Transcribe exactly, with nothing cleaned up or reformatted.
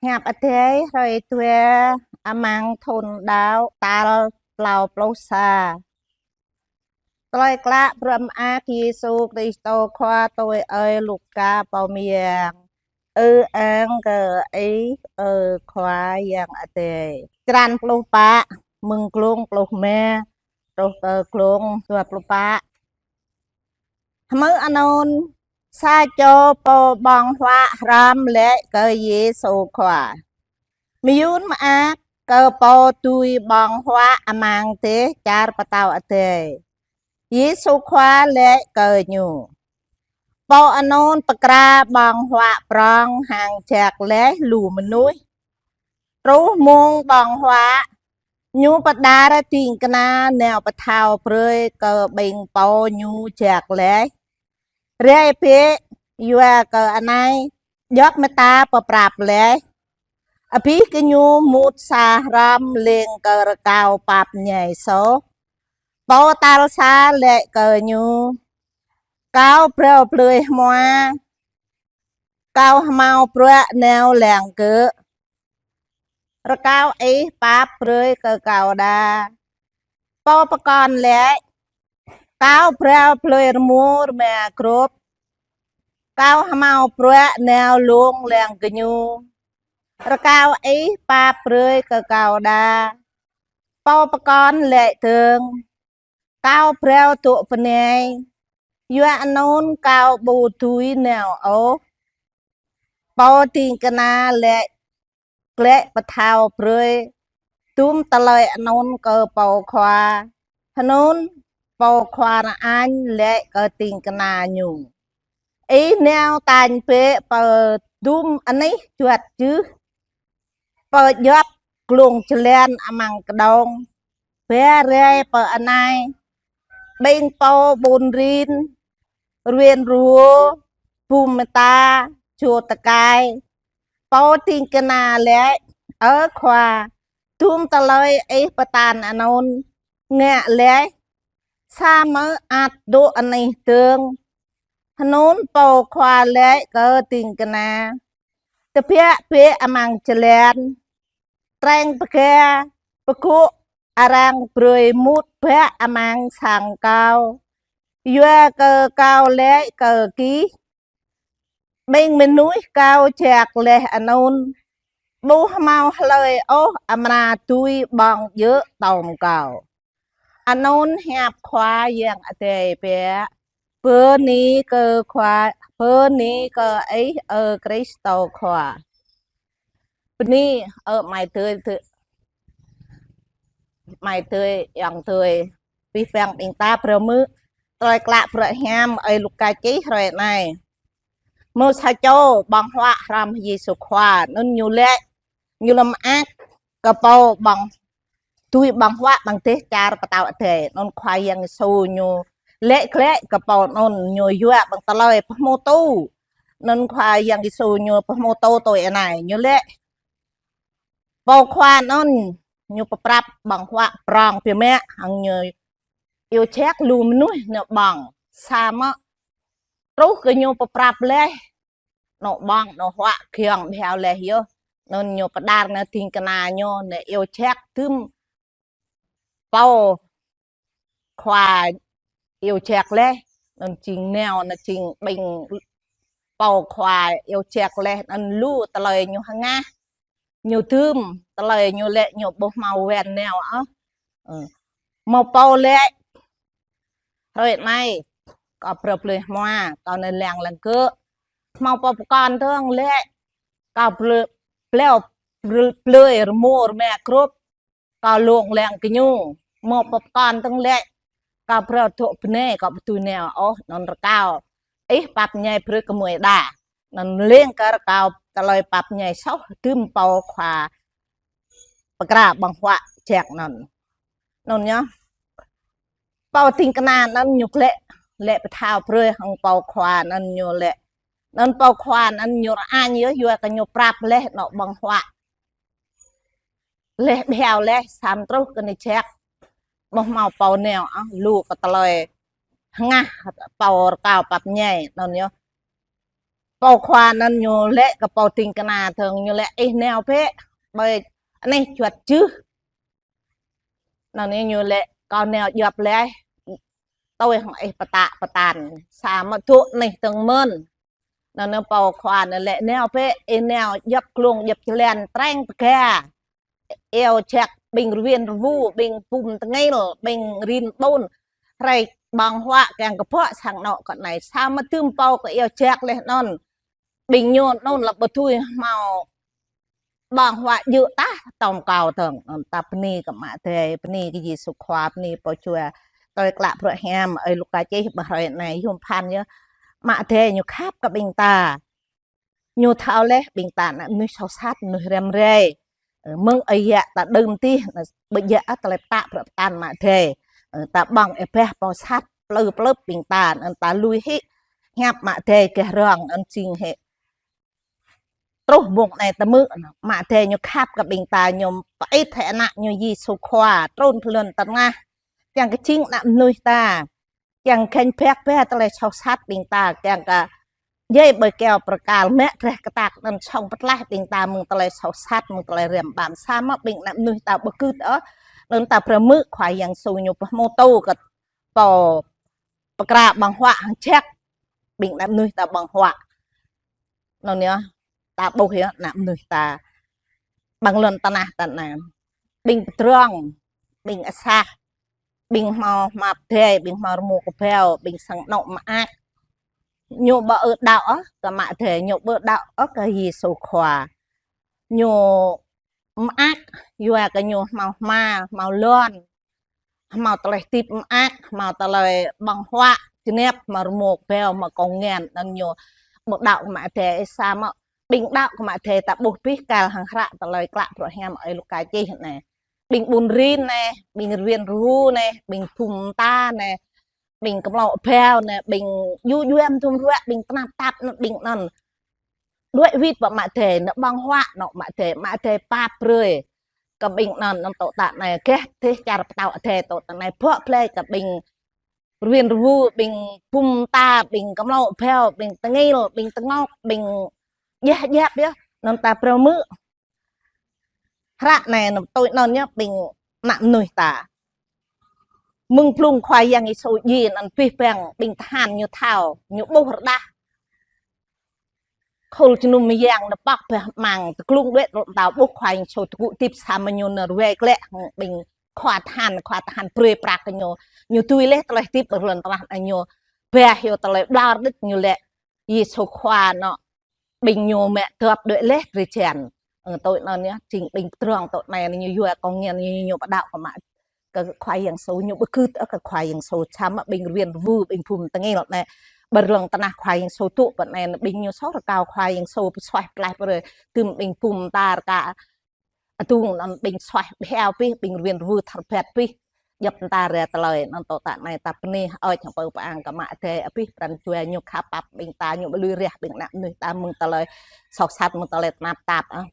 Hiăp Adai hrơi dua amăng thun đăo tal klâo pluh sa. Tơlơi klă brơ̆ mơak Yêsu Kristô Khua tui ơi Luka pô mơyang. Ư-ang kơ Ih, ơ Khua Yang Adai. Črăn pluh pă, mơ̆ng glông pluh rơma truh kơ glông dua pluh pă. Hmư̆ anŭn, sa čô pô ƀơ̆ng huă hrŏm laĭ kơ Yêsu Khua: Mơyŭn mơak kơ pô dưi ƀơ̆ng huă amăng dêh čar Pơtao Adai. Yêsu Khua laĭ kơ ñu: Pô anŭn pơkra ƀơ̆ng huă prŏng hăng jak laih lu mơnuih. Truh mông ƀơ̆ng huă, ñu pơđar ding kơna nao pơthâo brơi kơ ƀing pô ñu jak laih. Rai bĕ, yua kơ anai djŏp mơta pơprăp laih. Abih gơñu mŭt sa hrŏm lêng kơ rơkâo pap ñai soh. Pô tal sa laĭ kơ ñu: Kâo phrâo blơi hmua, kâo hmâo bruă nao lăng gơ̆. Rơkâo ih pap brơi kơ kâo đa. Pô pơkŏn laĭ: Kâo phrâo blơi rơmô rơma grŏp, kâo hmâo bruă nao lông lăng gơñu. Rơkâo ih pap brơi kơ kâo đa. Pô pơkŏn laĭ dơ̆ng: Kâo phrâo dŏ bơnai, yua anŭn kâo ƀu dưi nao ôh. Pô ding kơna laĭ glaĭ pơthâo brơi dŭm tơlơi anŭn kơ pô khua. Hơnŭn pô khua rơañ laĭ kơ ding kơna ñu: Ih nao tañ bĕ pơ dŭm anih juăt jưh, pơ djŏp glông jơlan amăng kơđông. Ba rai pơ anai ƀing pô ƀun rin, ruen rơwo, bum mơta, čô tơkai. Pô ding kơna laĭ: Ơ Khua, dŭm tơlơi ih pơtă anŭn ngă laih, samơ̆ ăt dŏ anih dơ̆ng. Hơnŭn pô khua laĭ kơ ding kơna: Tơbiă bĕ amăng jơlan, treng pơga, pơgŏ arăng brơi mŭt bă amăng sang kâo. Yua kơ kâo laĭ kơ gih, ƀing mơnuih kâo jak laih anŭn ƀu hmâo hlơi ôh amra dưi ƀơ̆ng djơ̆ tŏm kâo. Anŭn hiăp Khua Yang Adai biă. Bơni kơ Khua, bơni kơ Ih, ơ Kristô Khua. Bơni, ơ amai adơi, adơi, amai adơi, ayŏng adơi, abih bang ƀing ta phrâo hmư̆ tơlơi klă pơrơhiam ơi Luka čih hrơi anai. Mơ̆ sa čô ƀơ̆ng huă hrŏm Yêsu Khua, anŭn ñu laĭ, ñu lơ̆m mơak kơ pô ƀơ̆ng, dưi ƀơ̆ng huă amăng dêh čar Pơtao Adai. Anŭn Khua Yang Yêsu ñu laĭ glaĭ kơ pô anŭn, ñu yua amăng tơlơi pơhmutu. Anŭn Khua Yang Yêsu ñu pơhmutu tui anai, ñu laĭ: Pô khua anŭn ñu pơprăp ƀơ̆ng huă prŏng biă mă, hăng ñu iâu jak lu mơnuih nao ƀơ̆ng. Samơ̆ truh kơ ñu pơprăp laih, nao ƀơ̆ng, nao huă giŏng ƀiă laih yơh. Anŭn ñu pơđar nao ding kơna ñu nao iâu jak dŭm pô khua iâu jak laih. Anŭn jing nao, anŭn jing ƀing pô khua iâu jak laih, anŭn lu tơlơi ñu hơngah, ñu dưm, tơlơi ñu laĭ ñu ƀu hmâo wơ̆n nao ôh. Ơ. Hmâo pô laĭ: Hrơi anai kâo phrâo blơi hmua, kâo nao lăng lăng gơ̆. Hmâo pô pơkŏn dơ̆ng laĭ: Kâo phrâo, phrâo blơi rơmô rơma grŏp, kâo lông lăng gơñu. Hmâo pô pơkŏn dơ̆ng laĭ: Kâo phrâo dŏ bơnai, kâo ƀu dưi nao ôh. Anŭn rơkâo ih pap ñai brơi kơ gơmơi đa. Anŭn lêng kơ rơkâo tơlơi pap ñai soh dŭm pô khua pơkra ƀơ̆ng huă jak anŭn. Anŭn yơh. Pô ding kơna anŭn ñu glaĭ, laĭ pơthâo brơi hăng pô khua anŭn, ñu laĭ. Anŭn pô khua anŭn ñu rơañ yơh, yua kơ ñu prăp laih nao ƀơ̆ng huă. Laih ƀiă laih, samơ̆ truh kơ anai jak ƀu hmâo pô nao ôh, lu kơ tơlơi hơngah pô rơkâo pap ñai anŭn yơh. pô khua anŭn ñu laĭ kơ pô ding kơna dơ̆ng, ñu laĭ: Ih nao bĕ, ƀơi anih juăt jưh. Anŭn ñu laĭ: Kâo nao djŏp laih, tui hăng ih pơtă pơtăn, samơ̆ dŏ anih dơ̆ng mơ̆n. Anŭn pô khua anŭn laĭ: Nao bĕ, ih nao djŏp glông djŏp jơlan, treng pơga. Iâu jak ƀing rơwen rơwŭ, ƀing bum tơngil, ƀing rin ƀun, hrơi ƀơ̆ng huă kiăng kơ bŏ sang anŏ kơ anai. Samơ̆ tơm pô kơ iâu jak laih anŭn, ƀing ñu anŭn lăp ƀu dưi hmâo ƀơ̆ng huă djơ̆ tah tŏm kâo dơ̆ng. Anŭn ta bơni kơ Ama Adai, bơni kơ Yêsu Khua, bơni Pô Jua. Tui klă bruă hiam ơi Luka čih ƀơi hrơi anai, yôm phăn yơh, Ama Adai ñu khăp kơ ƀing ta. Ñu thâo laih ƀing ta ană mơnuih soh sat, mơnuih răm rai. Ơ, mơ̆ng ơi yă ta đưm tih, anŭn ƀu djơ̆ ôh tơlơi pơtă bruă pơtăn Ama Adai. Ơ, ta ƀơ̆ng ĕp pô sat plư plưp ƀing ta, anŭn ta lui hĭ hiăp Ama Adai gah rŏng, anŭn jing hĭ truh mông anai ta hmư̆, Ama Adai ñu khăp kơ ƀing ta, ñu pơit hĭ ană ñu Yêsu Khua trŭn pơ lŏn tơnah, kiăng kơ jing ană mơnuih ta, kiăng khĕnh pĕk pĕ tơlơi soh sat ƀing ta, kiăng kơ djai ƀơi kơyâo pơkal, mă drah kơtăk anŭn sŏng pơtlaih ƀing ta mơ̆ng tơlơi soh sat, mơ̆ng tơlơi răm ƀăm. Samơ̆ ƀing ană mơnuih ta ƀu gưt ôh. Anŭn ta phrâo hmư̆ Khua Yang Yêsu ñu pơhmutu kơ pô pơkra ƀơ̆ng huă hăng jak ƀing ană mơnuih ta ƀơ̆ng huă. Anŭn yơh, ta ƀuh yơh ană mơnuih ta ƀơi lŏn tơnah ta anai. Ƀing pơdrŏng, ƀing asah, ƀing hmâo hmua pơdai, ƀing hmâo rơmô kơbao, ƀing sang anŏ mơak. Ñu ƀu ư đaŏ ôh kơ Ama Adai, ñu ƀu đaŏ ôh kơ Yêsu Khua. Ñu mơak, yua kơ ñu hmâo hmua, hmâo lŏn, hmâo tơlơi hơdip mơak, hmâo tơlơi ƀơ̆ng huă, jơnap, hmâo rơmô kơbao, hmâo kông ngăn, anŭn ñu ƀu đaŏ kơ Ama Adai. Samơ̆ ƀing đaŏ kơ Ama Adai ta ƀuh abih kal hăng hră tơlơi klă bruă hiam ơi Luka čih anai. Ƀing ƀun rin anai, ƀing rơwen rơwŭ anai, ƀing bum ta anai, ƀing kơmlô kơbao anai, ƀing dju djuăm dŭm ruă, ƀing tơnap tap anŭn, ƀing anŭn đuaĭ wĭt pơ Ama Adai, anŭn ƀơ̆ng huă anŏ Ama Adai, Ama Adai pap brơi kơ ƀing anŭn. Anŭn tŏ ta anai, gah dêh čar pơtao Adai tŏ ta anai, bŏ blai kơ ƀing rơwen rơwŭ, ƀing bum ta, ƀing kơmlô kơbao, ƀing tơngil, ƀing tơngŏk, ƀing djah djap yơh. Anŭn ta phrâo hmư̆ hră anai, anŭn tui anŭn yơh ƀing ană mơnuih ta. Mơ̆ng blung Khua Yang Yêsu djai anŭn abih bang ƀing tơhan ñu thâo, ñu ƀuh rơđah. Khul jơnum mơyang anŭn pŏk bah amăng tơglung đuaĭ tơlŏ mơtao, ƀuh Khua Yang Yêsu tơgŭ hơdip, samơ̆ ñu nao ruai glaĭ hăng ƀing khua tơhan, khua tơhan brơi prăk kơ ñu. Ñu dưi laih tơlơi hơdip ƀơi lŏn tơnah anai, ñu bah hyu tơlơi ƀlŏr đĭt, ñu laĭ Yêsu Khua anŏ ƀing ñu mă dŏp đuaĭ laih drơi jan. Ơ, tui anŭn yơh, jing ƀing pơdrŏng tŏ anai, ñu yua kông ngăn, ñu, ñu ƀu đaŏ kơ Ama, kơ Khua Yang Yêsu, ñu ƀu gưt ôh kơ Khua Yang Yêsu. Samơ̆ ƀing rơwen rơwŭ, ƀing bum tơngil anai, ƀơi lŏn tơnah Khua Yang Yêsu dŏ pơ anai, ƀing ñu soh rơkâo Khua Yang Yêsu pơsuaih pơtlaih brơi, tơm ƀing bum ta rơka adŭng anŭn ƀing suaih bhiao pih, ƀing rơwen rơwŭ thar phet pih. Djŏp ta rai tơlơi anŭn tŏ ta anai ta bơni hơơč hăng pơpŭ pơang kơ Ama Adai, abih pran jua ñu khăp pap ƀing ta, ñu ƀu lui rah ƀing ană mơnuih ta mơ̆ng tơlơi soh sat, mơ̆ng tơlơi tơnap tap ôh.